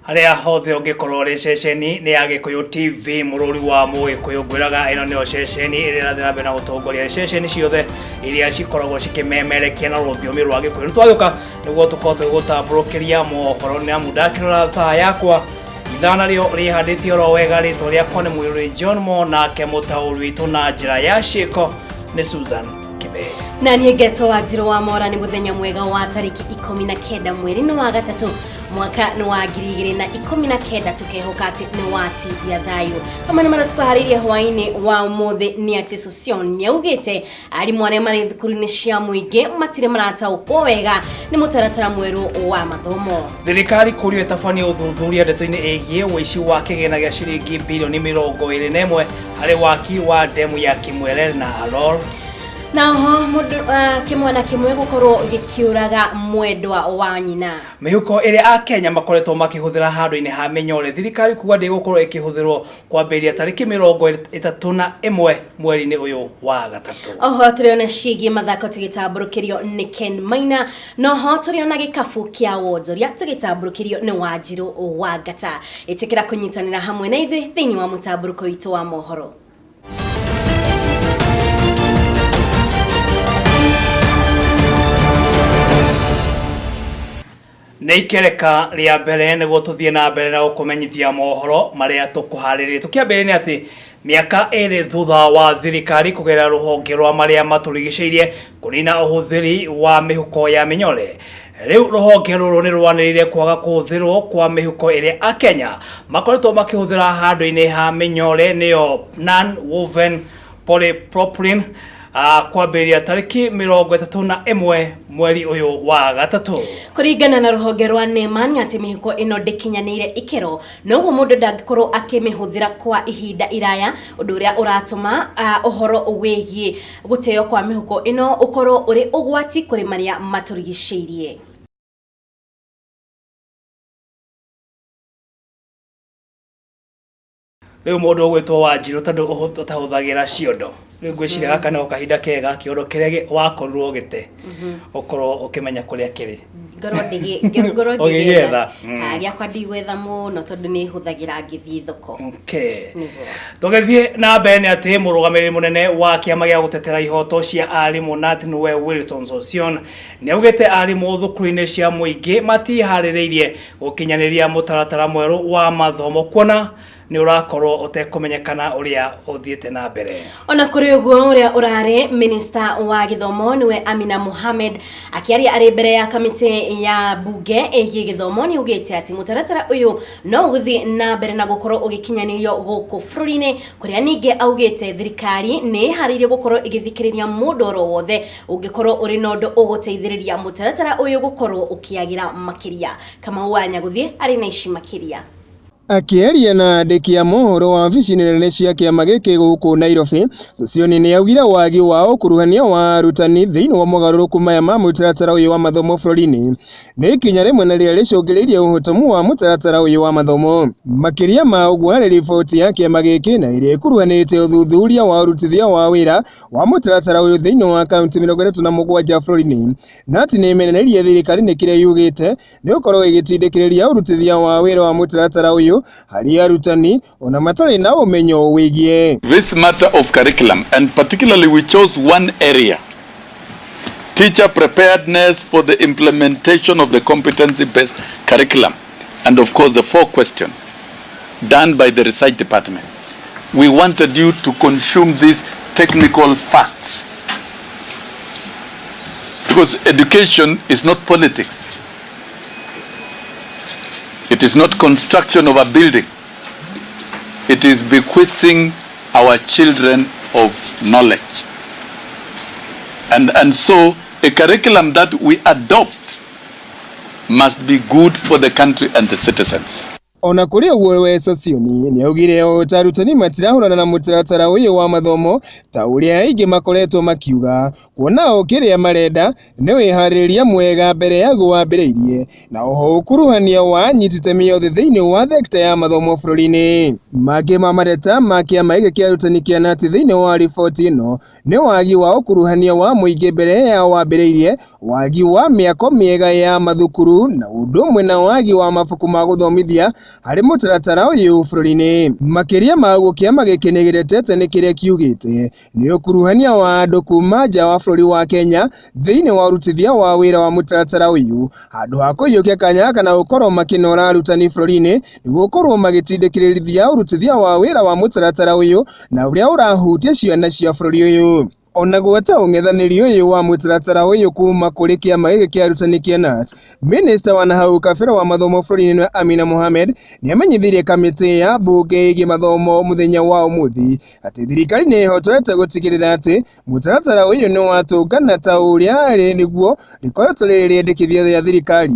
Harĩa hothe ũngĩkorwo ũrĩ, ceceni nĩ ya Gĩkũyũ TV, mũrũri wa Mũgĩkũyũ. Ngwĩraga ĩno nĩyo ceceni ĩrĩa ĩrathiĩ na mbere na gũtongoria ceceni ciothe iria cikoragwo cikĩmemerekia na rũthiomi rwa Gĩkũyũ. Nĩ twagĩũka nĩguo tũkorwo tũgĩgũtambũrũkĩria mohoro, nĩ amu ndakĩrora thaa yakwa ithaa narĩo rĩhandĩte oro wega. Rĩtwa rĩakwa nĩ Mũirũrĩ John Mo, nake mũtaũri witũ na njĩra ya ciĩko nĩ Susan Kibe. Na niĩ ngetwo Wanjirũ wa Mora. Nĩ mũthenya mwega wa tarĩki 19 mweri-inĩ wa gatatũ, mwaka nĩ wa 2019. Tũkehoka atĩ nĩ watindia thayũ. Hamwe na marĩa tũkũharĩirie hwaĩ-inĩ wa ũmũthĩ nĩ atĩ Sossion nĩaugĩte arimũ arĩa marĩ thukuru-inĩ cia mũingĩ matirĩ marataũkwo wega nĩ mũtaratara mwerũ wa mathomo. Thirikari kũrio ĩtabanie ũthuthuria ndeto-inĩ ĩgiĩ ũici wa kĩgĩna gĩa ciringi birioni 21 harĩ waki wa ndemu ya Kimwelel na Alor. Na oho mũndũ kĩmwana kĩmwe gũkorwo gĩkĩũraga mwendwa wa nyina. Mĩhuko ĩrĩa Akenya makoretwo makĩhũthĩra handũ-inĩ ha mĩnyore, thirikari kuga ndĩgũkorwo ĩkĩhũthĩrwo kwambĩrĩria tarĩki 31 mweri-inĩ ũyũ wa gatatũ. Oho tũrĩona ciĩgiĩ mathako tũgĩtambũrũkĩrio nĩ Ken Maina, noho tũrĩona gĩkabu kĩa wonjoria tũgĩtambũrũkĩrio nĩ Wanjirũ wa Ngata. Ĩtĩkĩra kũnyitanĩra hamwe na ithuĩ thĩinĩ wa mũtambũrũko witũ wa mohoro. Nĩ ikereka rĩa mbere nĩguo tũthiĩ na mbere na gũkũmenyithia mohoro marĩa tũkũharĩrĩria. Tũkĩambĩrĩria nĩ atĩ mĩaka 2 thutha wa thirikari kũgerera rũhonge rwa marĩa matũrigicĩirie kũnina ũhũthĩri wa mĩhuko ya mĩnyore, rĩu rũhonge rũrũ nĩ rwanĩrĩire kwaga kũhũthĩrwo kwa mĩhuko ĩrĩa Akenya makoretwo makĩhũthĩra handũ-inĩ ha mĩnyore, nĩyo non woven polypropylene, kwambĩrĩria tarĩki 31 mweri ũyũ wa gatatũ. Kũringana na rũhonge rwa NEMA nĩ atĩ mĩhuko ĩno ndĩkinyanĩire ikĩro, noguo mũndũ ndangĩkorwo akĩmĩhũthĩra kwa ihinda iraya, ũndũ ũrĩa ũratũma ũhoro wĩgiĩ gũteo kwa mĩhuko ĩno ũkorwo ũrĩ ũgwati kũrĩ marĩa matũrigicĩirie. Rĩu mũndũ ũgwĩtwo Wanjirũ, tondũ ũtahũthagĩra ciondo, rĩu ngwĩciria gaka nĩko kahinda kega kĩondo kĩrĩa wakorirwo ũgĩte ũkorwo ũkĩmenya kũrĩa kĩrĩ. Ngorwo ngĩgĩetha. Ũgĩgĩetha. Ah, gĩakwa ndigwetha mũno tondũ nĩ hũthagĩra ngĩthiĩ thoko. Nĩguo. Tũgĩthiĩ na mbere nĩ atĩ mũrũgamĩrĩri mũnene wa kĩama gĩa gũtetera ihoto cia arimũ KNUT, nĩwe Wilson Sossion, nĩ augĩte arimũ thukuru-inĩ cia mũingĩ matiharĩrĩirie gũkinyanĩria mũtaratara mwerũ wa mathomo, kuona nĩ ũrakorwo ũtekũmenyekana ũrĩa ũthiĩte na mbere. Ona kũrĩ ũguo, ũrĩa ũrarĩ minista wa gĩthomo, nĩwe Amina Mohamed, akĩaria arĩ mbere ya kamĩtĩ ya mbunge ĩgiĩ gĩthomo, nĩ augĩte atĩ mũtaratara ũyũ no ũgũthiĩ na mbere na gũkorwo ũgĩkinyanĩrio gũkũ bũrũri-inĩ, kũrĩa ningĩ augĩte thirikari nĩ ĩharĩirie gũkorwo ĩgĩthikĩrĩria mũndũ oro wothe ũngĩkorwo ũrĩ na ũndũ ũgũteithĩrĩria mũtaratara ũyũ gũkorwo ũkĩagĩra makĩria. Kamau wa Nyagũthiĩ arĩ na ici makĩria. Akĩaria na andĩki a mohoro wabici-inĩ nene cia kĩama gĩkĩ gũkũ Nairobi, Sossion nĩaugire wagi wa ũkuruhania wa arutani thĩinĩ wa mogarũrũku maya ma mũtaratara ũyũ wa mathomo bũrũri-inĩ nĩ ikinya rĩmwe na rĩrĩa rĩcũngĩrĩirie ũhotomu wa mũtaratara ũyũ wa mathomo. Makĩria ma ũguo, harĩ riboti ya kĩama gĩkĩ na ĩrĩa ĩkuruhanĩte ũthuthuria wa ũrutithia wa wĩra wa mũtaratara ũyũ thĩinĩ wa kaunti 37 bũrũri-inĩ, KNUT nĩĩmenereirie thirikari nĩ kĩrĩa yugĩte nĩ gũkorwo ĩgĩtindĩkĩrĩria ũrutithia wa wĩra wa mũtaratara ũyũ harĩ arutani ona matarĩ na ũmenyo wĩgiĩ. This matter of curriculum, and particularly we chose one area, teacher preparedness for the implementation of the competency-based curriculum, and of course the four questions done by the research department. We wanted you to consume these technical facts because education is not politics. It is not construction of a building. It is bequeathing our children of knowledge. And so a curriculum that we adopt must be good for the country and the citizens. Ona kũrĩ ũguo we Sossion nĩaugire o ta arutani matirahũrana na mũtaratara ũyũ wa mathomo ta ũrĩa aingĩ makoretwo makiuga, kuona o kĩrĩa marenda nĩ wĩharĩrĩria mwega mbere yaguo wambĩrĩirie na oho ũkuruhania wa anyiti itemi othe thĩinĩ wa thekita ya mathomo bũrũri-inĩ. Mangĩ ma mateta ma kĩama gĩkĩ kĩa arutani kĩa KNUT thĩinĩ wa riboti ĩno nĩ wagi wa ũkuruhania wa mũingĩ mbere ya wambĩrĩirie, wagi wa mĩako mĩega ya mathukuru na ũndũ ũmwe na wagi wa mabuku ma gũthomithia harĩ mũtaratara ũyũ bũrũri-inĩ. Makĩria ma ũguo kĩama gĩkĩ nĩgĩretete nĩ kĩrĩa kiugĩte nĩ ũkuruhania wa andũ kuma nja wa bũrũri wa Kenya thĩinĩ wa ũrutithia wa wĩra wa mũtaratara ũyũ handũ ha kũiyũkia kanya gaka na gũkorwo makĩnora arutani bũrũri-inĩ nĩguo gũkorwo magĩtindĩkĩrĩria ũrutithia wa wĩra wa mũtaratara ũyũ na ũrĩa ũrahutia ciana cia bũrũri ũyũ. Ona gwata ũng'ethanĩri ũyũ wa mũtaratara ũyũ kuma kũrĩ kĩama gĩkĩ kĩa arutani kĩa KNUT, Minista wa nahau kabere wa mathomo bũrũri-inĩ Amina Mohamed nĩamenyithirie kamĩtĩ ya mbunge ĩgiĩ mathomo mũthenya wa ũmũthĩ atĩ thirikari nĩ ĩhotorete gũtigĩrĩra atĩ mũtaratara ũyũ nĩ watũngana ta ũrĩa arĩ nĩguo rĩkoretwo rĩrĩ rĩendekithia rĩa thirikari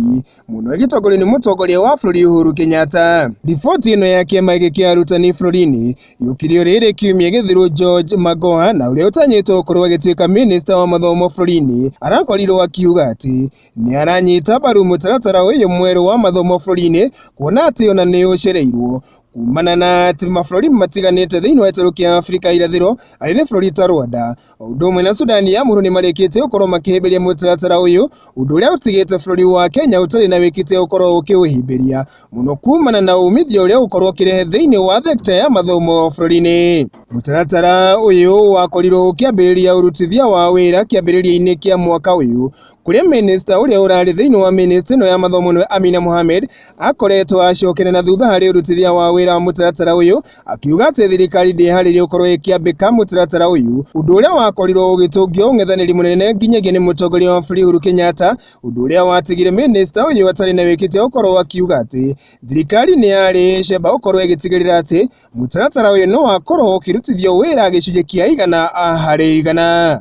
mũno ĩgĩtongorio nĩ mũtongoria wa bũrũri Uhuru Kenyatta. Riboti ĩno ya kĩama gĩkĩ kĩa arutani bũrũri-inĩ yũkirio rĩrĩ kiumia gĩthiru George Magoha na ũrĩa ũtanyĩtwo gũkorwo agĩtuĩka minista wa mathomo bũrũri-inĩ arakorirwo akiuga atĩ nĩ aranyita mbaru mũtaratara ũyũ mwerũ wa mathomo bũrũri-inĩ kuona atĩ ona nĩ ũcereirwo kumana na atĩ mabũrũri matiganĩte thĩinĩ wa gĩtarũ kĩa Afrika irathĩro arĩ nĩ bũrũri ta Rwanda o ũndũ ũmwe na Sudani ya mũhuro nĩ marĩkĩtie gũkorwo makĩhĩmbĩria mũtaratara ũyũ ũndũ ũrĩa ũtigĩte bũrũri wa Kenya ũtarĩ na wĩkĩte gũkorwo ũkĩũhĩmbĩria mũno kumana na umithio ũrĩa ũgũkorwo ũkĩrehe thĩinĩ wa thekta ya mathomo bũrũri-inĩ. Mũtaratara ũyũ wakorirwo ũkĩambĩrĩria ũrutithia wa wĩra kĩambĩrĩria-inĩ kĩa mwaka ũyũ kũrĩa minista ũrĩa ũrarĩ thĩinĩ wa ministry ĩno ya mathomo nĩwe Amina Mohamed akoretwo acokere na thutha harĩ ũrutithia wa wĩra wa mũtaratara ũyũ akiuga atĩ thirikari ndĩharĩirie gũkorwo ĩkĩambĩka mũtaratara ũyũ ũndũ ũrĩa wakorirwo ũgĩtũngio ũng'ethanĩri mũnene nginyagia nĩ mũtongoria wa bũrũri Uhuru Kenyatta ũndũ ũrĩa watigire minista ũyũ atarĩ na wĩkĩte gũkorwo akiuga atĩ thirikari nĩ yarĩ cemba gũkorwo ĩgĩtigĩrĩra atĩ mũtaratara ũyũ no wakorwo ũkĩrutithio wĩra gĩcunjĩ kĩa 100%.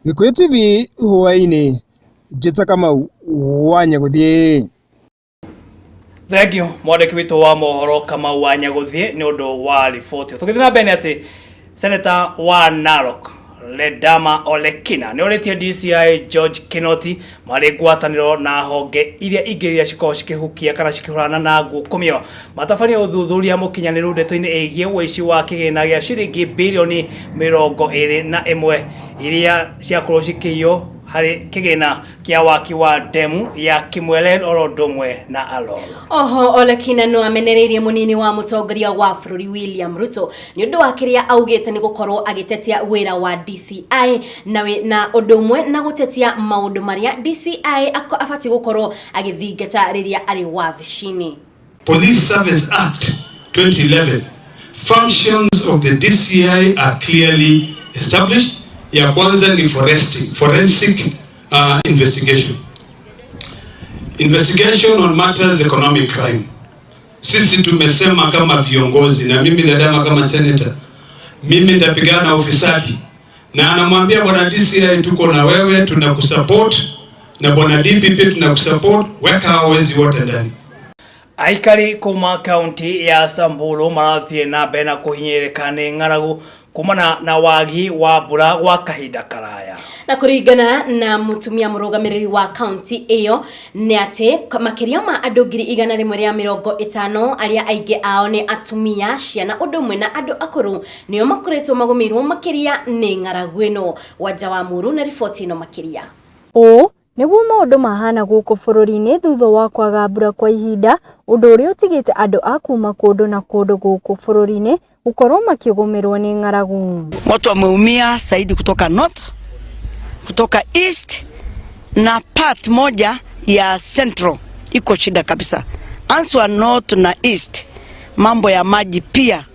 Gĩkũyũ TV hwaĩ-inĩ, Njĩta Kamau wa Nyagũthiĩ. Thank you mwandĩki witũ wa mohoro Kamau wa Nyagũthiĩ nĩ ũndũ wa riboti. Tũgĩthiĩ na mbere nĩ atĩ Senator wa Narok Ledama Olekina nĩ orĩtie DCI George Kinoti marĩ ngwatanĩro na honge iria ingĩ iria cikoragwo cikĩhukia kana cikĩhũrana na ngukumio matabania ũthuthuria mũkinyanĩru ndeto-inĩ ĩgiĩ ũici wa kĩgĩna gĩa ciringi birioni 21 iria ciakorwo cikĩiywo harĩ kĩgĩna kĩa waki wa demu ya Kimwelen oro ũndũ ũmwe na Alol. Oho Olekina no amenereirie munini wa mutongoria wa bũrũri William Ruto nĩ ũndũ wa kĩrĩa augĩte nĩ gũkorwo agĩtetia wĩra wa DCI na ũndũ ũmwe na gũtetia maũndũ marĩa DCI abatiĩ gũkorwo agĩthingata rĩrĩa arĩ wabici-inĩ. Police Service Act 2011, functions of the DCI are clearly established. Ya kwanza ni forensic investigation. Investigation on matters economic crime. Sisi tumesema kama viongozi na mimi Ledama kama senator, mimi nitapigana ufisadi. Na anamwambia bwana DCI tuko na wewe, tunakusupport, na bwana DPP tunakusupport, weka hao wezi wote ndani. Aikari kuma kaunti ya Samburu marathiĩ na mbere na kũhinyĩrĩrĩka nĩ ng'aragu kumana na wagi wa mbura gwa kahinda karaya. Na kũringana na mũtumia mũrũgamĩrĩri wa kaunti ĩyo nĩ atĩ makĩria ma andũ 150,000 arĩa aingĩ ao nĩ atumia, ciana ũndũ ũmwe na andũ akũrũ nĩo makoretwo magũmĩirwo makĩria nĩ ng'aragu ĩno. Wanja wa Muru na riboti ĩno makĩria. Ũũ nĩguo maũndũ mahana gũkũ bũrũri-inĩ thutha wa kwaga mbura kwa ihinda, ũndũ ũrĩa ũtigĩte andũ a kuma kũndũ na kũndũ gũkũ bũrũri-inĩ gũkorwo makĩgũmĩrwo nĩ ng'aragu. Watu wameumia zaidi kutoka north, kutoka east na part moja ya central iko shida kabisa. Answa north na east, mambo ya maji pia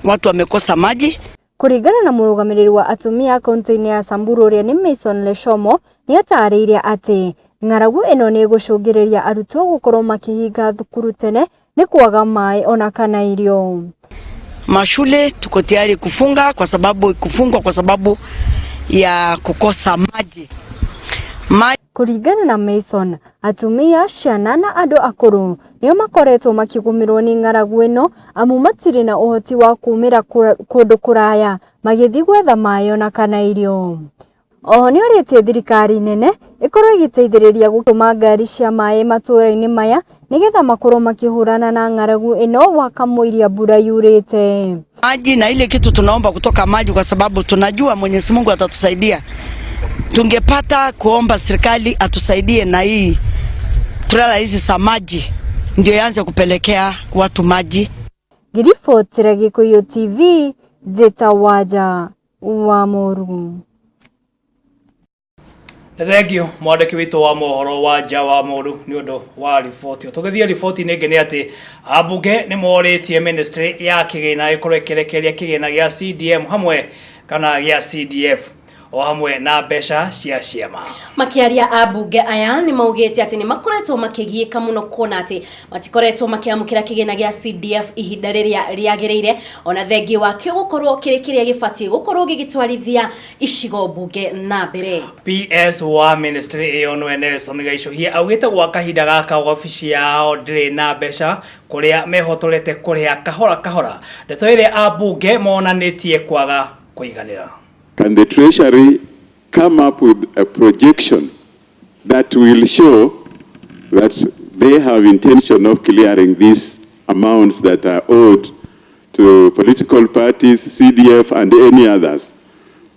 watu wamekosa maji. Kũringana na mũrũgamĩrĩri wa atumia kaunti-inĩ ya Samburu ũrĩa nĩ Mason Leshomo nĩatarĩirie atĩ ng'aragu ĩno nĩ ĩgũcũngĩrĩria arutwo gũkorwo makĩhinga thukuru tene nĩ kwaga maĩ ona kana irio. Mashule tuko tayari kufunga kwa sababu kufungwa kwa sababu ya kukosa maji. Kũringana na Mason, atumia, ciana na andũ akũrũ nĩo makoretwo makĩgũmĩrwo nĩ ng'aragu ĩno amu matirĩ na ũhoti wa kumĩra kũndũ kũraya magĩthiĩ gwetha maĩ ona kana irio. Oho nĩ orĩtie thirikari nene ĩkorwo ĩgĩteithĩrĩria gũtũma ngari cia maĩ matũũra-inĩ maya nĩgetha makorwo makĩhũrana na ng'aragu ĩno wakamũiria mbura yurĩte. Maji na ile kitu tunaomba kutoka maji, kwa sababu tunajua Mwenyezi Mungu atatusaidia. Tungepata kuomba serikali atusaidie na hii trela hizi za maji ndio ianze kupelekea watu maji. Ngĩribotera Gĩkũyũ TV njĩta Wanja wa Mũru. Nĩ thengio mwandĩki witũ wa mohoro wa nja wa Mũru nĩ ũndũ wa riboti ĩyo. Tũgĩthiĩ riboti-inĩ ĩngĩ nĩ atĩ ambunge nĩ morĩtie ministry ya kĩgĩna ĩkorwo ĩkĩrekereria kĩgĩna gĩa CDM hamwe kana gĩa CDF o hamwe na mbeca cia ciama. Makiaria ambunge aya nĩ maugĩte atĩ nĩ makoretwo makĩgiĩka mũno kuona atĩ matikoretwo makĩamũkĩra kĩgĩna gĩa CDF ihinda rĩrĩa rĩagĩrĩire, ona thengi wakĩo gũkorwo kĩrĩ kĩrĩa gĩbatiĩ gũkorwo gĩgĩtwarithia icigo mbunge na mbere. PS wa ministry ĩyo nĩwe Nelson Gaicũhia augĩte gwa kahinda gaka wabici yao ndĩrĩ na mbeca kũrĩa mehotorete kũrĩha kahora kahora, ndeto ĩrĩa ambunge monanĩtie kwaga kũiganĩra. Can the Treasury come up with a projection that will show that they have intention of clearing these amounts that are owed to political parties, CDF, and any others?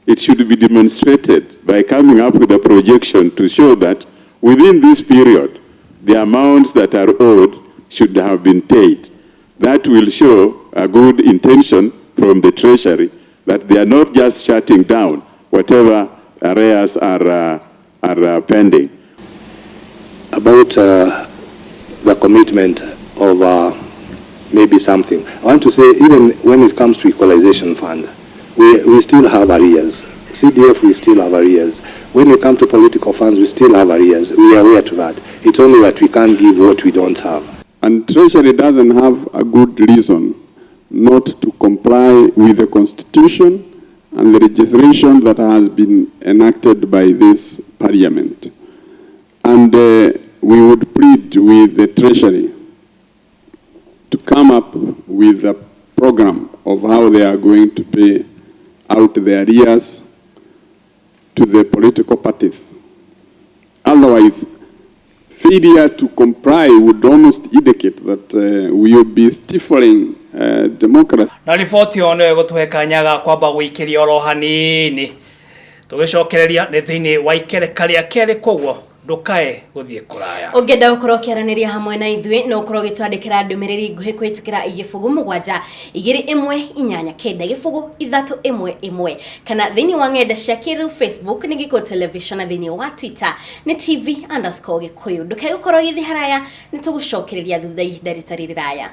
It should be demonstrated by coming up with a projection to show that within this period, the amounts that are owed should have been paid. That will show a good intention from the Treasury that they are not just shutting down whatever arrears are pending. About the commitment of maybe something. I want to say, even when it comes to equalization fund, we still have arrears. CDF, we still have arrears. When we come to political funds, we still have arrears. We are aware to that. It's only that we can't give what we don't have. And Treasury doesn't have a good reason not to comply with the Constitution and the legislation that has been enacted by this Parliament. And we would plead with the Treasury to come up with a program of how they are going to pay out the arrears to the political parties. Otherwise, failure to comply would almost indicate that we will be stifling democracy. Na riboti ĩyo nĩyo ĩgũtũhe kanya ga kwamba gũikĩria oro hanini tũgĩcokereria nĩ thĩinĩ wa ikereka rĩa kerĩ, koguo ndũkae gũthiĩ kũraya. Ũngĩenda gũkorwo ũkĩaranĩria hamwe na ithuĩ no ũkorwo ũgĩtwandĩkĩra ndũmĩrĩri nguhĩ kũhĩtũkĩra 0721890 311 kana thĩinĩ wa ng'enda cia kĩrĩu Facebook nĩ Gĩkũyũ Television na thĩinĩ wa Twitter nĩ TV_Gĩkũyũ. Ndũkae gũkorwo ũgĩthiĩ haraya, nĩ tũgũcokereria thutha ihinda rĩtarĩ rĩraya.